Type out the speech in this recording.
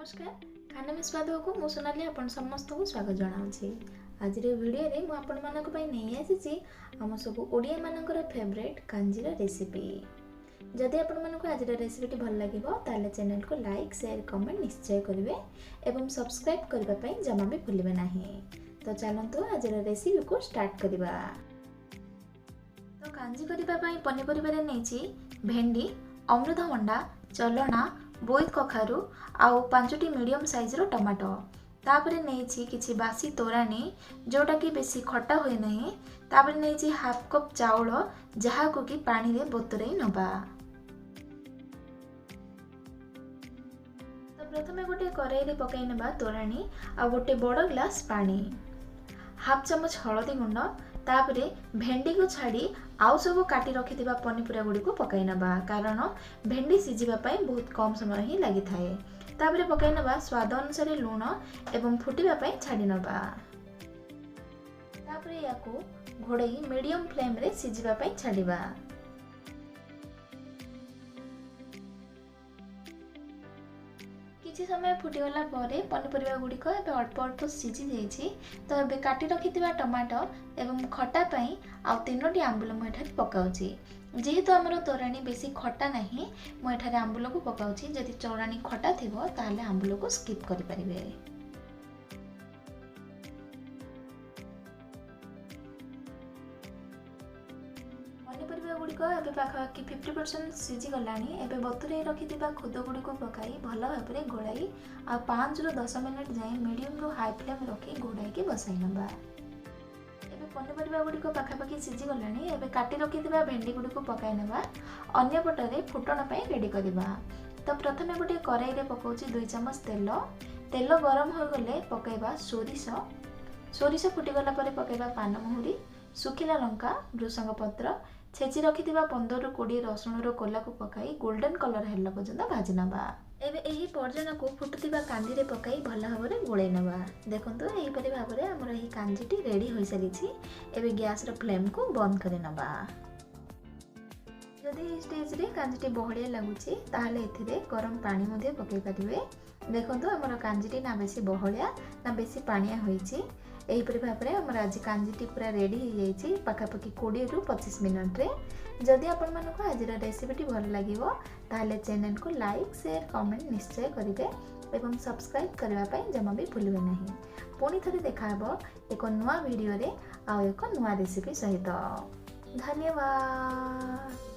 ନମସ୍କାର, ଖାନା ମେ ସ୍ୱାଦକୁ ମୁଁ ସୋନାଲି ଆପଣ ସମସ୍ତଙ୍କୁ ସ୍ୱାଗତ ଜଣାଉଛି। ଆଜିର ଭିଡ଼ିଓରେ ମୁଁ ଆପଣମାନଙ୍କ ପାଇଁ ନେଇ ଆସିଛି ଆମ ସବୁ ଓଡ଼ିଆମାନଙ୍କର ଫେଭରେଟ୍ କାଞ୍ଜିର ରେସିପି। ଯଦି ଆପଣମାନଙ୍କୁ ଆଜିର ରେସିପିଟି ଭଲ ଲାଗିବ ତାହେଲେ ଚ୍ୟାନେଲକୁ ଲାଇକ୍, ସେୟାର, କମେଣ୍ଟ ନିଶ୍ଚୟ କରିବେ ଏବଂ ସବସ୍କ୍ରାଇବ୍ କରିବା ପାଇଁ ଜମା ବି ଭୁଲିବେ ନାହିଁ। ତ ଚାଲନ୍ତୁ ଆଜିର ରେସିପିକୁ ଷ୍ଟାର୍ଟ କରିବା। ତ କାଞ୍ଜି କରିବା ପାଇଁ ପନିପରିବାରେ ନେଇଛି ଭେଣ୍ଡି, ଅମୃତଭଣ୍ଡା, ଚଲଣା, ବୋଇତ କଖାରୁ ଆଉ 5ଟି ମିଡ଼ିୟମ୍ ସାଇଜ୍ର ଟମାଟୋ। ତାପରେ ନେଇଛି କିଛି ବାସି ତୋରାଣୀ, ଯେଉଁଟାକି ବେଶୀ ଖଟା ହୁଏ ନାହିଁ। ତାପରେ ନେଇଛି ହାଫ୍ କପ୍ ଚାଉଳ, ଯାହାକୁ କି ପାଣିରେ ବତୁରେଇ ନେବା। ତ ପ୍ରଥମେ ଗୋଟେ କରେଇରେ ପକାଇ ନେବା ତୋରାଣୀ ଆଉ ଗୋଟେ ବଡ଼ ଗ୍ଲାସ୍ ପାଣି, ହାଫ୍ ଚାମଚ ହଳଦୀ ଗୁଣ୍ଡ। ତାପରେ ଭେଣ୍ଡିକୁ ଛାଡ଼ି ଆଉ ସବୁ କାଟି ରଖିଥିବା ପନିପରିବା ଗୁଡ଼ିକୁ ପକାଇ ନେବା, କାରଣ ଭେଣ୍ଡି ସିଝିବା ପାଇଁ ବହୁତ କମ୍ ସମୟ ହିଁ ଲାଗିଥାଏ। ତାପରେ ପକାଇ ନେବା ସ୍ୱାଦ ଅନୁସାରେ ଲୁଣ ଏବଂ ଫୁଟିବା ପାଇଁ ଛାଡ଼ି ନେବା। ତାପରେ ୟାକୁ ଘୋଡ଼େଇ ମିଡ଼ିୟମ୍ ଫ୍ଲେମ୍ରେ ସିଝିବା ପାଇଁ ଛାଡ଼ିବା। କିଛି ସମୟ ଫୁଟିଗଲା ପରେ ପନିପରିବା ଗୁଡ଼ିକ ଏବେ ଅଳ୍ପ ଅଳ୍ପ ସିଝି ଯାଇଛି। ତ ଏବେ କାଟି ରଖିଥିବା ଟମାଟୋ ଏବଂ ଖଟା ପାଇଁ ଆଉ 3ଟି ଆମ୍ବୁଲ ମୁଁ ଏଠାରେ ପକାଉଛି। ଯେହେତୁ ଆମର ତୋରାଣୀ ବେଶୀ ଖଟା ନାହିଁ, ମୁଁ ଏଠାରେ ଆମ୍ବୁଲକୁ ପକାଉଛି। ଯଦି ତୋରାଣୀ ଖଟା ଥିବ ତାହେଲେ ଆମ୍ବୁଲକୁ ସ୍କିପ୍ କରିପାରିବେ। ପନିପରିବା ଗୁଡ଼ିକ ଏବେ ପାଖାପାଖି 50% ସିଝିଗଲାଣି। ଏବେ ବତୁରେଇ ରଖିଥିବା ଖୁଦ ଗୁଡ଼ିକୁ ପକାଇ ଭଲ ଭାବରେ ଗୋଳାଇ ଆଉ 5ରୁ 10 ମିନିଟ୍ ଯାଏଁ ମିଡ଼ିୟମରୁ ହାଇ ଫ୍ଲେମ୍ ରଖି ଘୋଡ଼ାଇକି ବସାଇ ନେବା। ଏବେ ପନିପରିବା ଗୁଡ଼ିକ ପାଖାପାଖି ସିଝିଗଲାଣି। ଏବେ କାଟି ରଖିଥିବା ଭେଣ୍ଡି ଗୁଡ଼ିକୁ ପକାଇ ନେବା। ଅନ୍ୟପଟରେ ଫୁଟଣ ପାଇଁ ରେଡ଼ି କରିବା। ତ ପ୍ରଥମେ ଗୋଟିଏ କରେଇରେ ପକାଉଛି 2 ଚାମଚ ତେଲ। ତେଲ ଗରମ ହୋଇଗଲେ ପକାଇବା ସୋରିଷ। ସୋରିଷ ଫୁଟିଗଲା ପରେ ପକାଇବା ପାନମହୁରି, ଶୁଖିଲା ଲଙ୍କା, ଭୃସଙ୍ଗ ପତ୍ର, ଛେଚି ରଖିଥିବା 15ରୁ 20 ରସୁଣର କୋଲାକୁ ପକାଇ ଗୋଲ୍ଡେନ୍ କଲର୍ ହେଲା ପର୍ଯ୍ୟନ୍ତ ଭାଜି ନେବା। ଏବେ ଏହି ପର୍ଜଣକୁ ଫୁଟୁଥିବା କାଞ୍ଜିରେ ପକାଇ ଭଲ ଭାବରେ ଗୋଳେଇ ନେବା। ଦେଖନ୍ତୁ, ଏହିପରି ଭାବରେ ଆମର ଏହି କାଞ୍ଜିଟି ରେଡ଼ି ହୋଇସାରିଛି। ଏବେ ଗ୍ୟାସ୍ର ଫ୍ଲେମ୍କୁ ବନ୍ଦ କରିନେବା। ଯଦି ଏହି ଷ୍ଟେଜ୍ରେ କାଞ୍ଜିଟି ବହଳିଆ ଲାଗୁଛି ତାହେଲେ ଏଥିରେ ଗରମ ପାଣି ମଧ୍ୟ ପକାଇ ପାରିବେ। ଦେଖନ୍ତୁ, ଆମର କାଞ୍ଜିଟି ନା ବେଶୀ ବହଳିଆ ନା ବେଶୀ ପାଣିଆ ହୋଇଛି। ଏହିପରି ଭାବରେ ଆମର ଆଜି କାଞ୍ଜିଟି ପୁରା ରେଡ଼ି ହୋଇଯାଇଛି ପାଖାପାଖି 20ରୁ 25 ମିନିଟ୍ରେ। ଯଦି ଆପଣମାନଙ୍କୁ ଆଜିର ରେସିପିଟି ଭଲ ଲାଗିବ ତାହେଲେ ଚ୍ୟାନେଲକୁ ଲାଇକ୍, ସେୟାର, କମେଣ୍ଟ ନିଶ୍ଚୟ କରିବେ ଏବଂ ସବସ୍କ୍ରାଇବ୍ କରିବା ପାଇଁ ଜମା ବି ଭୁଲିବେ ନାହିଁ। ପୁଣି ଥରେ ଦେଖାହେବ ଏକ ନୂଆ ଭିଡ଼ିଓରେ ଆଉ ଏକ ନୂଆ ରେସିପି ସହିତ। ଧନ୍ୟବାଦ।